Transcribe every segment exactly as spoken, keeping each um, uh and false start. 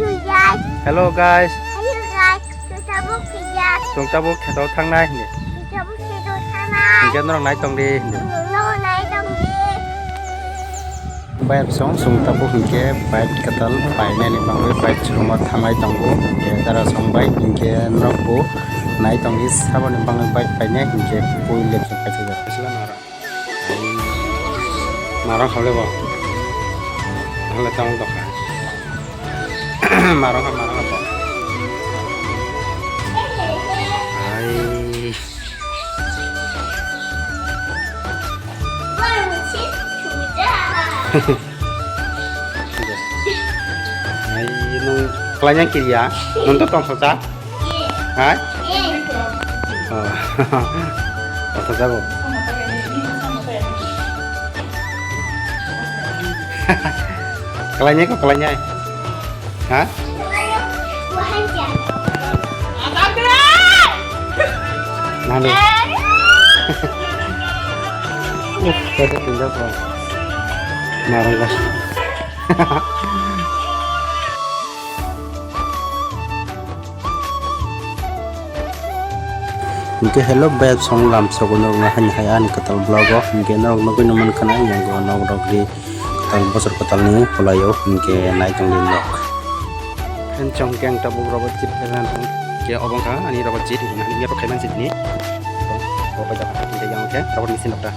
Hello guys. Hello guys. Chwng tabuk kheto thangnai hindi. Chwng tabuk kheto thangnai. Hinkhe norok nai tong di hindi. Norok nai tong di. Bike song chwng tabuk hinkhe bike kwtal painani bagwi bike showroom o thangnai tongo. Hinkhe dara song bike hinkhe norok bo nai tong di saboni bagwi bike painai hinkhe puila khe paithakjak. Marang khamle bo. Ang le tamo dokha. Marang kha, marang kha bo. Ai. Ai, nung kelai yang kiri ya? Nung to tong socha? Hai? Oh. Kota jago. Kalanya ko kalanya. Ha? Nani? Uh, kata pindah ko. Narang ka. Hinkhe hello beb song lam sogo norokno haini hai ani kwtal vlog o hinkhe norok nugwi nw mankha na yang go norok ri kwtal bosor kwtal ni pholai o hinkhe nai tong di vlog. Phen chong khe ang tabuk robot chip khe nang tong khe obo wngkha ani robot chip hinkhe ani yaphang khaiman chip ni bo bai da hinkhe yang khe robot machine rok ta.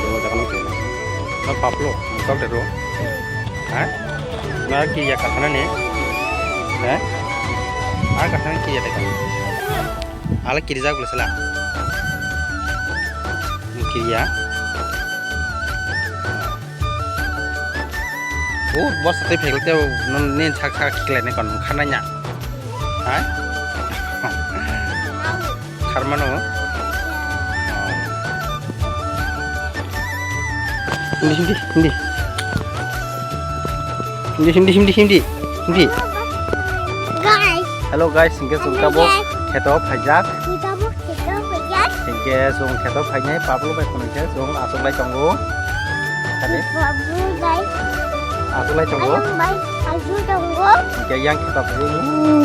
Bo jaga nang khe na paplo mukak de ro. Ha? Na kiriya kathana ne? Ha? A kathana kiriya de ka? Ala kirijak bole sela. Kiriya. Oh, boss te phegel te non ne thak thak kile ne kon khana nya. Ha? Kharmano. Hindi, hindi, hindi. Hindi, hindi, hindi, hindi. Hindi. Guys. Hello guys, hinkhe chwng tabuk kheto phaijak. Chwng tabuk kheto phaijak. Hinkhe chwng kheto phainai Pablo bai khwnwi khe chwng achuklai tongo. Kali? Pablo bai. Achuklai tongo. Ayang bai achu tongo. Hinkhe yang kheto phai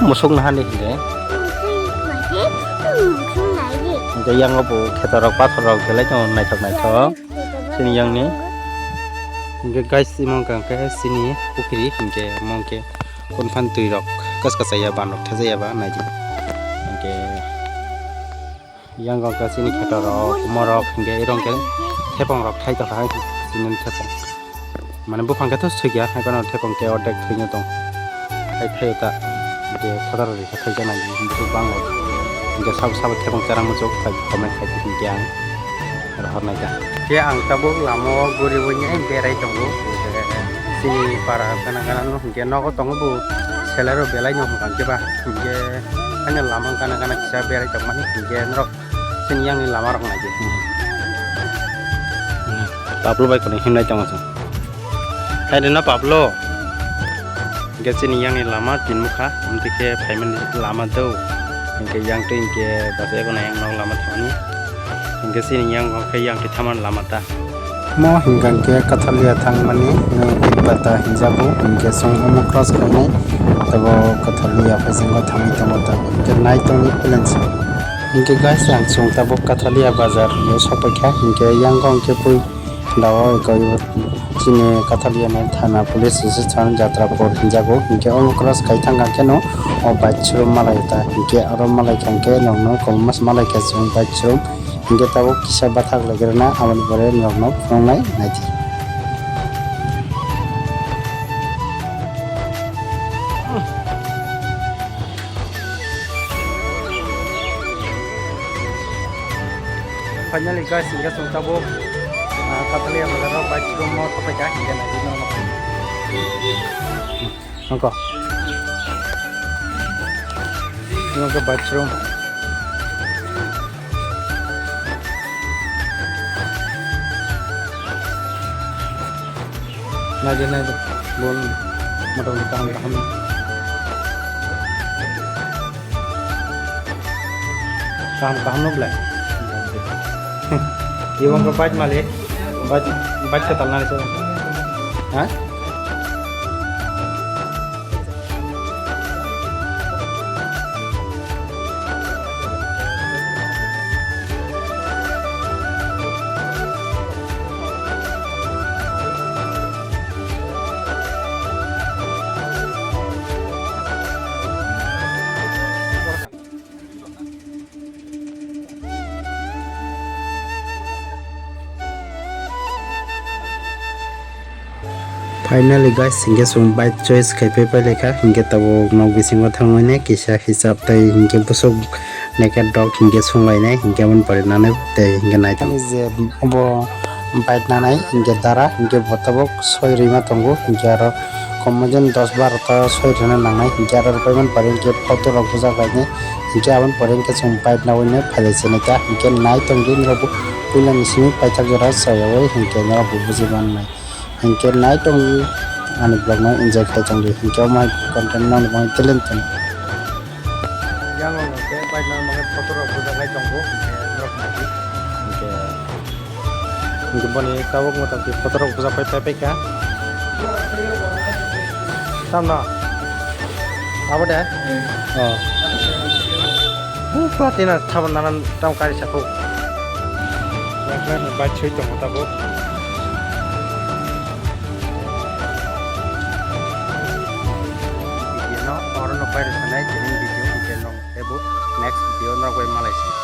musuk nahani hinkhe. Musuk nahani. Musuk nahani. Hinkhe yang bo kheto rok pathor rok belai tongo naithok naithok. Chini yang ni. Hinkhe guys, imo wngkha khe chini pukhri hinkhe imo wngkhe. Kunphan twi rok kas kas ya ban rok thajaya ba naidi. Hinkhe yang rok chini kheto rok morok hinkhe irong khe thepong rok thai tokha chini thepong. Mane buphang khe to swikya hai kono thepong khe ordek thwino tong. Hai thaio ta je thadar rok khe thai jana ni bwswk bang rok. Hinkhe sabo sabo thepong cherang muchuk khai comment khai tong khe ang. Rohornai ta. Khe ang tabuk lama o guriui nai berai tongo. Chini para gana gana no hinkhe nogo tongo bo selai rok belai no hwnkha khe ba. Hinkhe ani lama gana gana kisa berai tongmani hinkhe norok chini yang ni lama rok nai di. Pablo bai kono himlai tongo chwng. Hai de na Pablo. Hinkhe chini yang ni lama tinmukha, amtwi khe phaimani lama do. Hinkhe yang twi hinkhe bachai bono yang nok lama thangmani. Hinkhe chini yang khe yang twi thamani lama ta. Mo hinkha khe Kathalia thangmani, eh, Big Bata hinjago, hinkhe chwng omo cross khainai, tabo Kathalia phaisinggo thangwi tongo ta. Hinkhe nai tongni plan se. Hinkhe guys, ang chwng tabuk Kathalia bazar o sokpaikha, hinkhe yang khe pui Dawa eko ibo chini Kathalia ni thana police station Jatrapur hinjago. Hinkhe omo cross kai thangkha khe no o bike showroom malai ta. Hinkhe oro malai kha hinkhe nokno kwbangma se malai kha chwng bike showroom. Hinkhe tabuk kisa bathak laigrana aboni pore nokno phunuknai naidi. Finally guys, hinkhe chwng tabuk, ah, Kathalia bazar o bike showroom o sokphaikha, hinkhe naidi no. Nokho. Nokho bike showroom. Naidi, naidi. Bol motamuti kaham, kaham. Kaham, kaham no belai. Ibo wngkha bike malik. Bike, bike kwtal nani se. Ha? Finally guys, hinkhe chwng bike choice khai pai pailai kha, hinkhe tabuk nok bisingo thangmani kisa hisab tei hinkhe bwswk naked dog hinkhe songlainai, hinkhe aboni pore nanai tei hinkhe naithok. Ani je obo bike nanai hinkhe dara, hinkhe bo tabuk soi rwima tongo, hinkhe aro komoi jon dos baro ta soi rwna nangnai, hinkhe aro rwpaimani pore hinkhe photo rok bujak lainai, hinkhe aboni pore hinkhe chwng bike naui no phailai sinai ta, hinkhe nai tongdi norok bo puila ni simi paithak jora chayaui hinkhe norok bo buji mannai. Hinkhe nai tongdi ani vlog no enjoy khai tongdi. Hinkhe omo hai content no nang telen tong. Yang o ke bai nang mang photo rok bujak lai tongo. Hinkhe norok nai di. Hinkhe, hinkhe boni tabuk motamti photo rok bujak pai pai pai kha. Tamno? Abo de? Oh. Platina thaban nanan tam kari sako. Platina bai chui tongo tabuk. Video no oro no pai rwkhanai tini video, video no ebo next video no bai malai si.